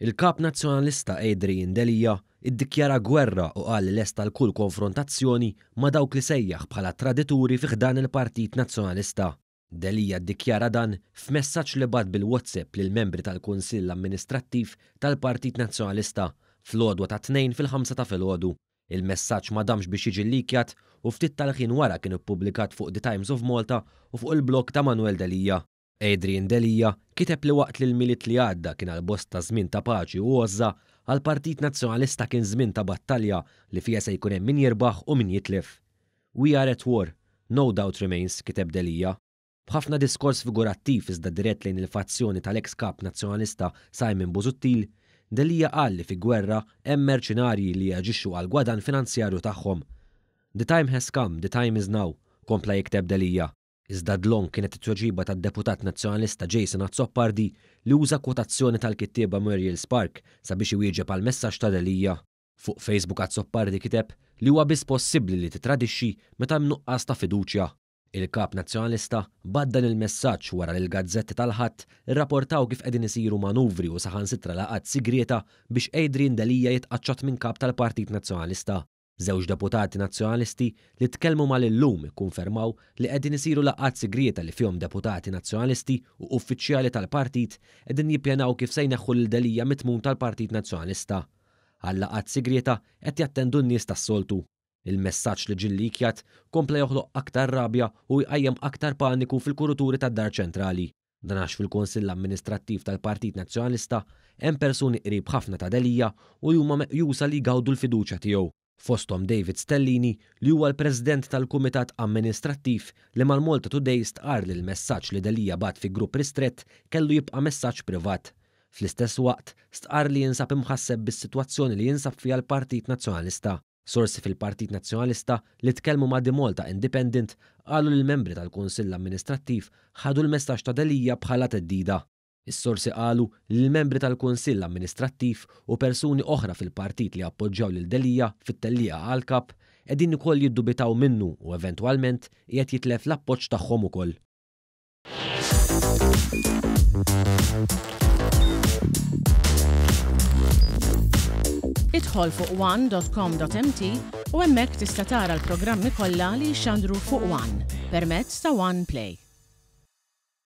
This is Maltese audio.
Il-Kap Nazzjonalista Adrian Delia iddikjara gwerra u qal li lest għal kull konfrontazzjoni ma' dawk li sejjaħ bħala tradituri fi ħdan il-Partit Nazzjonalista. Delia ddikjara dan f'messaġġ li bagħat bil-WhatsApp lill-membri tal-Kunsill Amministrattiv tal-Partit Nazzjonalista fl-għodwa tat-Tnejn fil-ħamsa ta' filgħodu. Il-messaġġ ma damx biex jiġi llikjat u ftit tal-ħin wara kien ippubblikat fuq The Times of Malta u fuq il-blog ta' Manuel Delia. Adrian Delia kiteb li waqt li l-Milied li għadda kien għal bosta żmien ta' paċi u għożża, għall-Partit Nazzjonalista kien żmien ta' battalja li fiha se jkun hemm min jirbaħ u min jitlef. We are at war. No doubt remains, kiteb Delia. B'ħafna diskors figurattiv iżda dirett lejn il-fazzjoni tal-eks Kap Nazzjonalista Simon Busuttil, Delia qal li fi gwerra hemm merċinarji li jaġixxu għall-gwadann finanzjarju tagħhom. The time has come, the time is now, kompla jikteb Delia. Iżda dlonk kienet it-tweġiba tad-deputat Nazzjonalista Jason Azzopardi li uża kwotazzjoni tal-kittieba Muriel Spark sabiex iwieġeb għall-messaġġ ta' Delia. Fuq Facebook Azzopardi kiteb li huwa biss possibbli li titradixxi meta hemm nuqqas ta' fiduċja. Il-Kap Nazzjonalista bagħat dan il-messaġġ wara li l-gazzetti tal-Ħadd irraportaw kif qegħdin isiru manuvri u saħansitra laqgħat sigrieta biex Adrian Delia jitqaċċat minn Kap tal-Partit Nazzjonalista. Żewġ deputati Nazzjonalisti li tkellmu mal-ILLUM ikkonfermaw li qegħdin isiru laqgħat sigrieta li fihom deputati Nazzjonalisti u uffiċjali tal-partit qegħdin jippjanaw kif se jneħħu lil Delia mit-tmun tal-Partit Nazzjonalista. Għal-laqgħat sigrieta qed jattendu n-nies tas-soltu. Il-messaġġ li ġie llikjat kompla joħloq aktar rabja u jqajjem aktar paniku fil-kuruturi tad-Dar Ċentrali. Dan għax fil-Kunsill Amministrattiv tal-Partit Nazzjonalista hemm persuni qrib ħafna ta' Delia u li huma meqjusa li jgawdu l-fiduċja tiegħu, fosthom David Stellini li huwa l-President tal-Kumitat Amministrattiv li mal-Malta Today stqarr li l-messaġġ li Delia bagħat fi grupp ristrett kellu jibqa' messaġġ privat. Fl-istess waqt stqarr li jinsab imħasseb bis-sitwazzjoni li jinsab fiha l-Partit Nazzjonalista. Sorsi fil-Partit Nazzjonalista li tkellmu ma' The Malta Independent qalu li l-membri tal-Kunsill Amministrattiv ħadu l-messaġġ ta' Delia bħala theddida. Is-sorsi qalu li l-membri tal-Kunsill Amministrattiv u persuni oħra fil-partit li appoġġjaw lil Delia fit-tellieqa għall-Kap qegħdin ukoll jiddubitaw minnu u eventwalment qiegħed jitlef l-appoġġ tagħhom ukoll. Idħol fuq one.com.mt u hemmhekk tista' tara l-programmi kollha li jixxandru fuq One permezz ta' One Play.